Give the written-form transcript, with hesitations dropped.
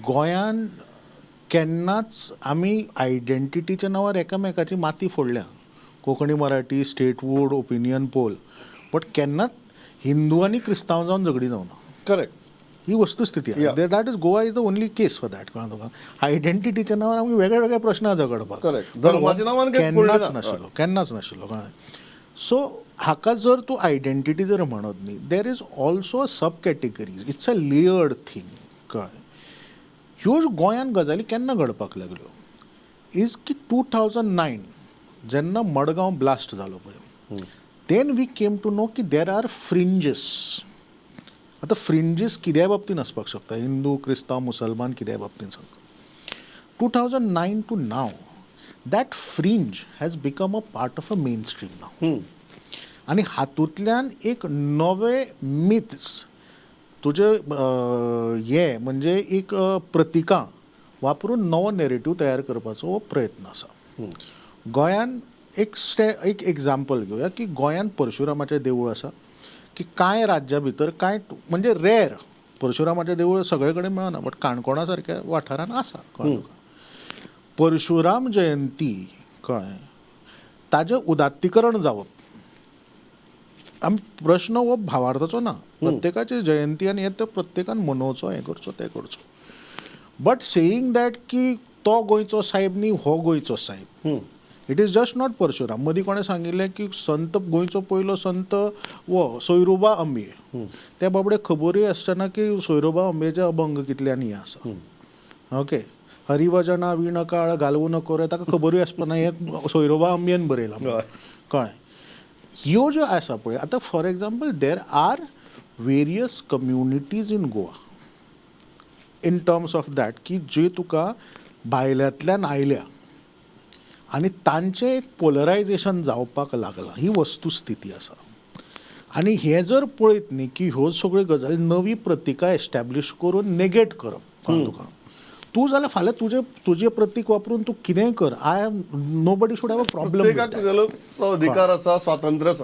गोंयान केन्नाच आमी आयडेंटिटीच्या नांवार एकामेकाची माती फोडल्या, Konkani, Marathi, statehood, opinion poll, but केन्नाच हिंदू आनी क्रिस्तांव जावन झगडी जावना. ही वस्तुस्थिती. That is, Goa is the only case for that. कळ्ळें तुका? आयडेंटिटीच्या नांवार आमी वेगळे वेगळे प्रश्न झगडपाक. धर्माच्या नांवान काही फोडलें केन्नाच ना. नाशिल्लो, केन्नाच नाशिल्लो, कळ्ळें? सो हाका जर तूं आयडेंटिटी जर म्हणत न्ही, there is also a sub categories, it's a layered thing, कळ्ळें? ह्यो गोंयांत गजाली केन्ना घडपाक लागल्यो is की 2009 जेन्ना मडगांव ब्लास्ट जालो पळय, then we came to know की there are fringes. आतां फ्रिंजीस कित्याय बाबतीन आसपाक शकता, हिंदू, क्रिस्तांव, मुसलमान, कित्याय बाबतीन सांगता. 2009 to now, that fringe has become a part of a mainstream now. आनी हातूंतल्यान एक नवे मिथ्स तुजे हे म्हणजे एक प्रतिकां वापरून नवो नेरेटीव तयार करपाचो हो प्रयत्न आसा. गोंयान एक एग्जाम्पल घेवया की गोंयान परशुरामाचें देवूळ आसा की कांय राज्या भितर कांय, म्हणजे रेर परशुरामाचें देवूळ सगळे कडेन मेळना, बट काणकोणा सारक्या वाठारान आसा, कळ्ळें तुका? परशुराम जयंती, कळ्ळें, ताजें उदात्तीकरण जावप, आमी प्रश्न हो भावार्थाचो ना. प्रत्येकाची जयंती आनी हें तें प्रत्येकान मनोवचो, हें करचो, तें करचो, बट सेईंग that की तो गोंयचो साहेब न्ही, हो गोंयचो साहेब, it is just not Parshuram. मदीं कोणें सांगिल्लें की संत, गोंयचो पयलो संत हो सोयरुबा अंबे. त्या बाबडे खबरूय आसतना की सोयरुबा अंबेचे अभंग कितले आनी हें आसा, ओके, हरिभजना वीण काळ घालवू नको रे, ताका खबरूय आसपाना हें सोयरोबा अंबेन बरयलां. कळ्ळें? ह्यो ज्यो आसा पळय, आतां for example, there are various communities in Goa in terms of that की जे तुका भायल्यांतल्यान आयल्या आनी तांचें एक पोलरायजेशन जावपाक लागलां. ही वस्तुस्थिती आसा. आनी हें जर पळयत न्ही की ह्यो सगळ्यो गजाली नवी प्रतिकां एस्टॅब्लीश करून नेगेट करप, कळ्ळें तुका? तूं जाल्यार फाल्यां तुजें तुजें प्रतीक वापरून तूं कितेंय कर, I am nobody should have a problem. प्रत्येकाक तुगेलो तो अधिकार आसा, स्वातंत्र्य आसा.